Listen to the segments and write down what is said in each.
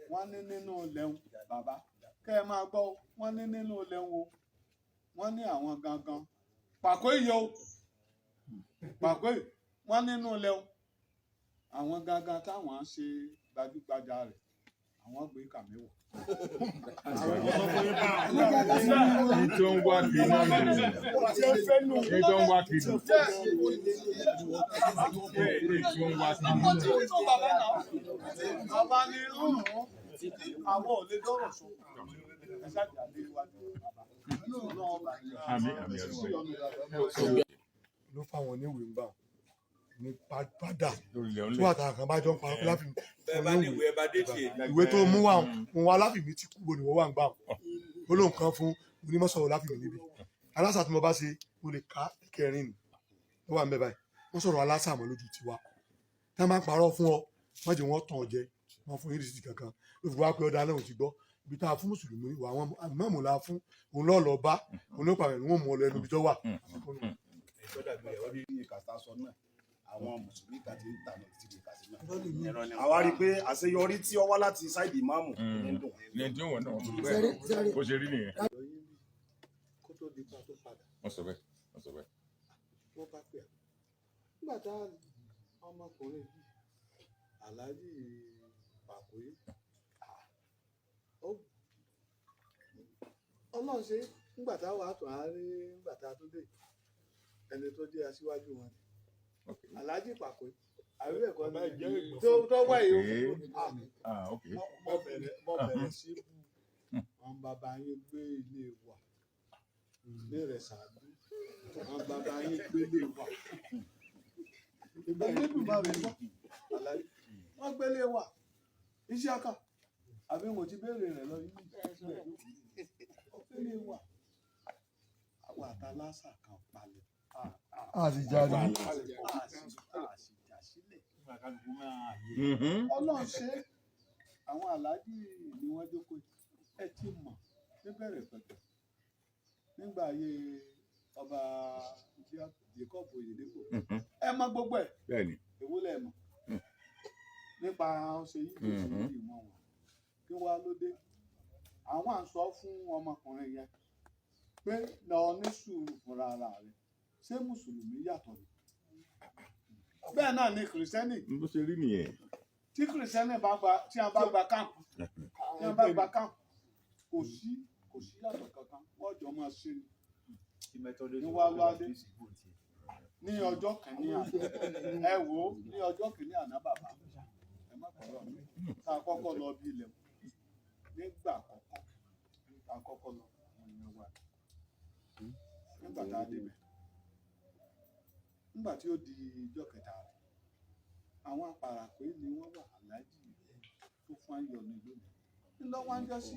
Wọ́n ní nínú lẹ́hùn bàbá, kẹ́ ẹ máa gbọ́, wọ́n ní nínú lẹ́hùn o, wọ́n ní àwọn gangan pàkó ìyẹ o, pàkó yìí, wọ́n nínú lẹ́hùn àwọn gangan táwọn ń ṣe gbajúgbajà rẹ̀, àwọn gbé kàmíwọ̀. Ní tó ń wá kiri náà nìyẹn. Ní tó ń wá kiri. Ní tó ń wá kiri. Ọkọ tí nínú bàbá náà, bàbá ní àwọn ò lè dọ́rọ̀ sọ. Ẹ ṣàjà lé iwájú bàbá. Ọlọ́run bá yín. Àmín, àmín, àmín. Ló fáwọn oníwèé ń bà ní padà Lórí ilẹ̀ tí ńlẹ̀. wàá tàwọn kan bá jọ ń parọ́ pé láfi Bẹ́ẹ̀ bá níwèé, ẹ bá dé tiẹ̀. Ìwé tó mú wá òun wá láfìmí tí kú bo ni wọ́n wà ń gbà ó lóun kan fún onímọ̀sọ̀rọ̀ láfìmí níbi alásà tí mo bá ṣe, mo lè ká kẹrin ni ó wà ń bẹ báyìí. Wọ́n sọ̀rọ̀ alásà mọ́ lójú tiwa tí wọ́n máa ń parọ́ fún ọ, wọ́n jẹ́ wọ́n tàn ọ́ jẹ, wọ́n fún yín rìsíìtì kankan ló fi wá pé ọ̀dà náà ò ti gbọ́ ibi tá a fún mùsùlùmí wà, àwọn mọ́mù la fún òun lọ́ọ́ lọ bá òun ló pàmò, òun mú ọ lọ ẹnu ibi tó wà. Ní kàtà sọ náà, àwọn mùsùlùmí kan ti ń tà ní ti kàsí náà. Àwa rí i pé àṣeyọrí tí ó wá láti side ìmáàmù ní dùn. Ní tí wọ́n náà wọ́n bẹ́ẹ̀ bó ṣe rí nìyẹn. Kó tó di pa tó padà. Wọ́n sọ bẹ́ẹ̀. Wọ́n sọ bẹ́ẹ̀. Wọ́n bá pè á nígbà tá ọmọkùnrin yìí, Aláàjì Pàkóyé, Ọlọ́run ṣe, nígbà tá wàá tún á rí, nígbà tá a tún dé, ẹni tó jẹ́ aṣíwájú wọn ni Aláàjì Pàkóyé, àbí ẹ̀kọ́ ni tó wá yìí o. Ah, Ah, okay. mo bẹ̀rẹ̀ sí bú àwọn bàbá yín gbé ilé wa ní Ìrẹsàdú, àwọn bàbá yín gbé ilé wa, Ẹlẹ́dùmarè gbọ́, àlàyé wọ́n gbélé wa Ìṣíákà, àbí mo ti béèrè rẹ̀ lọ yìí, ó gbélé wa, àwọn àtàlásà kan palẹ̀. A sì jáde. A sì jà sílẹ̀. Ọlọ́run ṣe é, àwọn aláàjì ni wọ́n jókòó yìí. Ẹ ti mọ̀ níbẹ̀rẹ̀ pẹ̀pẹ̀ nígbà ayé ọba Jacob Oyèdépò, ẹ mọ̀ gbogbo ẹ̀. Bẹ́ẹ̀ni. Èwo lẹ mọ̀ nípa ọṣẹ yìí tó ṣe yìí wọn wọn kí wàá ló dé? Àwọn à ń sọ fún ọmọkùnrin yẹn pé lọ ní sùúrù fúnra ara rẹ̀. Ṣé mùsùlùmí yàtọ̀ ni? Bẹ́ẹ̀ náà ni kìrìsìtẹ́nì. Bó ṣe rí nìyẹn. Tí kìrìsìtẹ́nì bá gba, tí a bá gba camp, tí a bá gba camp, kò sí yàtọ̀ kankan, wọ́n jọ máa ṣe ni. Ní wá lọ́dẹ ní ọjọ́ kìíní àná, ẹ wò ó, ní ọjọ́ kìíní àná, bàbá, ẹ má kọ̀rọ̀ mi, tá a kọ́kọ́ lọ bí ilẹ̀ nígbà àkọ́kọ́ tá a kọ́kọ́ lọ, àwọn èèyàn wa, nígbà tá a débẹ̀, nígbà tí ó di ìjọ́ kẹta rẹ̀, àwọn apàràpé ni wọ́n wà, aláàjì tó fún ayọ̀ ní lónìí ńlọ́wọ́ ń jọ sí,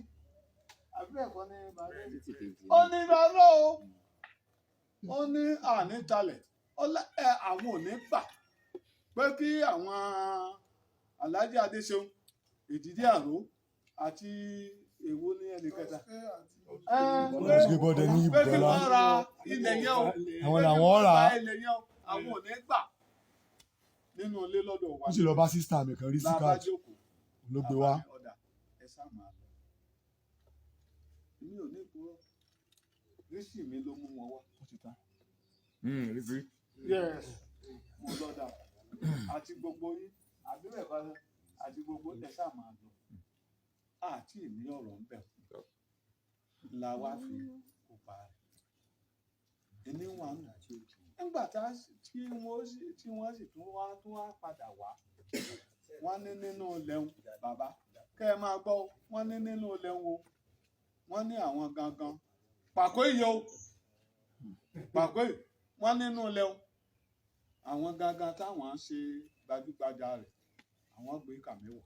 àbí ẹ̀kọ́ ní bàbá, ó ní rárá o, ó ní àní talẹ̀, ó ẹ àwọn ò ní gbà pé kí àwọn Aláàjì Adéṣeun Ìdídí Àró àti èwo ní ẹnì kẹta ẹ Ṣé bọ́dẹ ní pé kí Ibùdọ́lá? wọ́n ra ilẹ̀ yẹn o. Àwọn Pé kí làwọn wọ́n rà á. ra ilẹ̀ yẹn o, àwọn ò ní gbà nínú ilé lọ́dọ̀ wa. Ó sì lọ bá sister mi kan rí La bá síkàtì jókòó ló gbé wá. Ọ̀dà, ẹ sá máa lọ, èmi ò ní purọ́, rísì mi ló mú wọn wá. Rí sí. Yes, mo lọ́dà àti gbogbo yín, àbí bẹ́ẹ̀ kọ́, àti gbogbo ẹ sá máa lọ, àti ìní ọ̀rọ̀ ń bẹ̀ la wá fi kópa rẹ̀ ẹni wà nù. Nígbà tí wọ́n sì tún wá padà wá, wọ́n ní nínú lẹ́hùn bàbá, kẹ́ ẹ máa gbọ́, wọ́n ní nínú lẹ́hùn o, wọ́n ní àwọn gangan pàkó ìyẹ o, pàkó yìí, wọ́n nínú lẹ́hùn àwọn gangan táwọn ń ṣe gbajúgbajà rẹ̀, àwọn gbé kàmíwọ̀.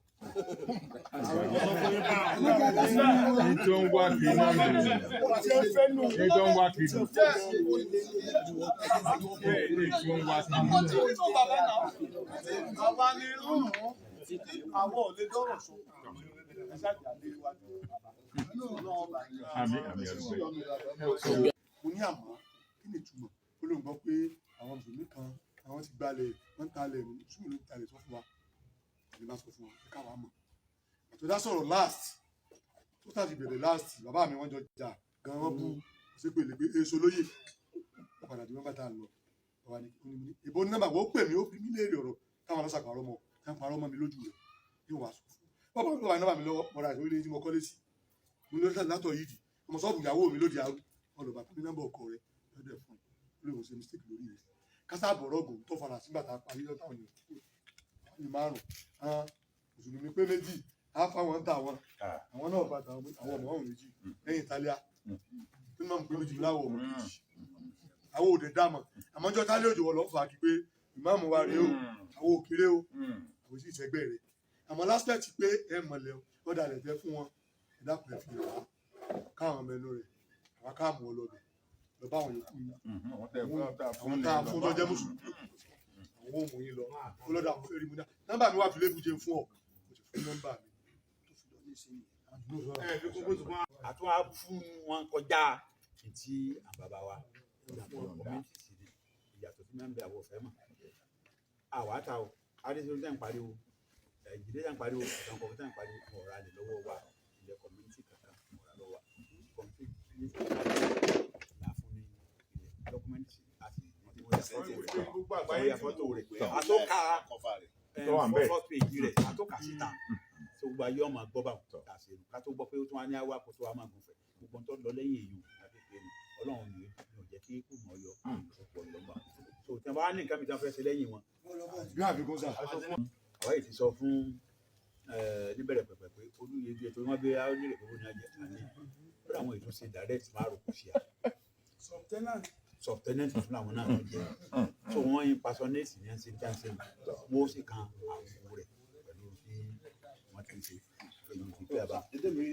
Ní tó ń wá kiri náà nìyẹn. Ní tó ń wá kiri. Ní tó ń wá kiri. Ọkọ tí nínú bàbá náà, bàbá ní àwọn ò lè dọ́rọ̀ sọ. Ẹ ṣàjà lé iwájú bàbá. Ọlọ́run bá yín. Àmín, àmín, àmín. Mo ní àmọ́ kí ni ìtumọ̀? Ó lóun gbọ́ pé àwọn mùsùlùmí kan, àwọn ti gbalẹ̀, wọ́n ń talẹ̀, mùsùlùmí ló ń talẹ̀. Sọ fún wa, ẹni bá sọ fún wa ẹ káwa mọ̀. Tó dá sọ̀rọ̀ last, tó tàbí bẹ̀rẹ̀ last, bàbá mi wọ́n jọ jà gan, wọ́n bú ṣépè lè gbé èso lóye. Ó padà di wọ́n bá tá a lọ. Bàbá ní kí ní ìbò ní nọ́mbà, wọ́n pè mí, ó fi mí léèrè ọ̀rọ̀ táwọn ọlọ́sà pàrọ̀ mọ́, táwọn parọ́ mọ́ mi lójú rẹ̀ yóò wá sọ fún bàbá mi. Bàbá nọ́mbà mi lọ́wọ́, mo ra ìwé ilé tí mo kọ́lé sí, mo ní látọ̀ yìí di ọmọ sọ́ọ̀bù ìyàwó mi lóde àrú ọlọ́ba fún mi nọ́mbà ọkọ rẹ̀ lọ́dẹ̀ fún un lórí òun ṣe mistake lórí rẹ̀ kásá àbọ̀rọ̀gùn tó fara sígbà tá a parí lọ́tà àwọn èèyàn ní márùn án mùsùlùmí pé méjì á fáwọn ń tà wọn àwọn náà bàtà àwọn ọmọ ọ̀hún méjì lẹ́yìn Italia tí wọ́n ń pè méjì láwọ̀ ọmọ kejì àwọn òde dámọ̀ àmọ́jọ́ tálẹ́ òjò wọ̀ lọ́ fà á kí pé ìmáàmù wa rèé o, àwọn òkèrè o, àwọn sì ìṣẹ́gbẹ́ rẹ̀. Àmọ́ lásìkò pé ẹ mọ̀lẹ́ o, ọ̀dà rẹ̀ fẹ́ fún wọn, ẹ dákun, ẹ fi hàn wá káwọn ọmọ ẹnu rẹ̀ àwọn káàmù ọlọ́bẹ̀ lọ bá àwọn yòókù yín, àwọn tá a fún tó jẹ́ mùsùlùmí, àwọn ò mú yín lọ ọlọ́dà àwọn fẹ́ẹ́ rí mu náà. Nọ́mbà mi wà fi lébùjẹ fún ọ, mo sì fún nọ́mbà mi tó fi lọ ní ìsinyìí. Àtúwà fún wọn kọjá ti àwọn bàbá wa ìyàtọ̀ community sí ni ìyàtọ̀ tí máa ń bẹ àwọn ọ̀fẹ́ mọ̀. Àwa ta o adéṣe tẹ́ ń pariwo, ìdílé tẹ́ ń pariwo, àwọn kọ̀ọ̀kan tẹ́ ń pariwo, ọ̀rọ̀ alẹ̀ lọ́wọ́ wa, ilẹ̀ community kankan ọ̀rọ̀ lọ́wọ́ wa. Community là fún ní ilẹ̀ document àti Gbogbo wọ́n àgbáyé ya fọ́tò rẹ̀ àtọ́ka Kọfà rẹ̀. Tó wà ń bẹ̀. First page rẹ̀ àtọ́ka síta tó gba yọ ọmọ gbọ́ bá wọn kà sí ká tó gbọ́ pé ó tún wá ní àwa kó tó wá máa gùn fẹ̀ gbogbo tó lọ lẹ́yìn èèyàn àti pé ní Ọlọ́run ní ò jẹ́ kí kù mọ́ yọ ọ̀pọ̀ lọ́gbà tó tí wọ́n bá ní nǹkan mi tí wọ́n fẹ́ ṣe lẹ́yìn wọn. Bí àfikún sà. Àwa yìí ti sọ fún níbẹ̀rẹ̀ pẹ̀pẹ̀ pé olúyege tó wọ́n gbé onírè pé ó ní ajẹ́ àní ó dà àwọn ètò ṣe direct máa rò kù sí à subtenant fún àwọn náà ló jẹ́ so wọ́n impersonate ní ẹ̀ ń ṣe jáǹsẹ̀ wọ́n ó sì kan àwọ̀ rẹ̀ pẹ̀lú bí wọ́n ti ń ṣe èyí ti pé àbá. Ètò mi.